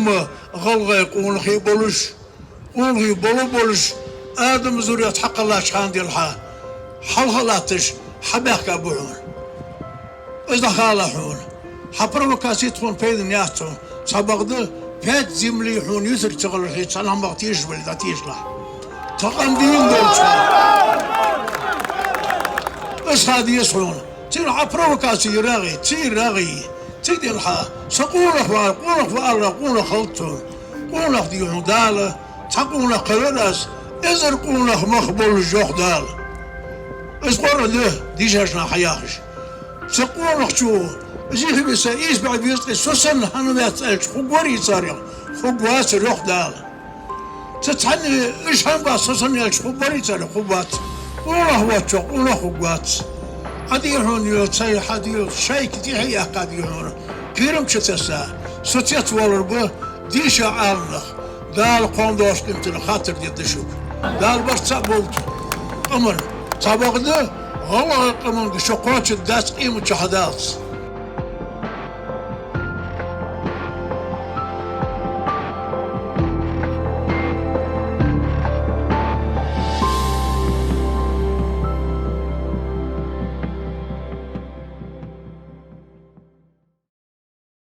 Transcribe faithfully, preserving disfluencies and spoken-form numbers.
Ма гӀалгӀай къонахий болаш, къонахий бола болаш, Адама зурет хьакхеллача хана делхьа, хьалха латташ, хьабаьхка ба хьона. Из дӀахала хьона. Хьа провокаци тхона пайдана яц хьона. Цхьабакъда, пять земли хьона юсар ца хилархи, цхьа нах бакъ тешаш бале, дӀатешалахь. Тха къам дийна долча. Из ха деза хьона. Цигара хьа провокаци ярагӀий, ци ярагӀий. Цига делхьа, со къонах ва, къонах ва аьлча, къонах хилац хьона. Къонах дий хьона Дала, цхьа къонах кхевар аз, эзар къонах мах болаш, йоах Дала. Из Къуръан да, дийшача наха хьаяхаш. Цу къонахчо, из ийха биса, ийс бӀаь беза тӀа, со санна хӀана вац аьлча, хургварий царех, хургвацар, йоах Дала. Цу цхьанне, уж хӀана бац со санна аьлча, хургбарий царех, хургвац. Къонах воацачох къонах хургвац. Ӏа дий хьона йо, цай хьа дий, шайка тӀехьа яьккха дий хьона. Кхерам чу тесса, со цецвалар ба дийша Ӏаламнах. Дала кхоана доагӀача къематдийнахьа хаттар дергда шуга. Дала барт цхьа болба къаман. Цхьабакъда, гӀалгӀай къаманга шо кхоачаш дац къемат чу хьадаллалца.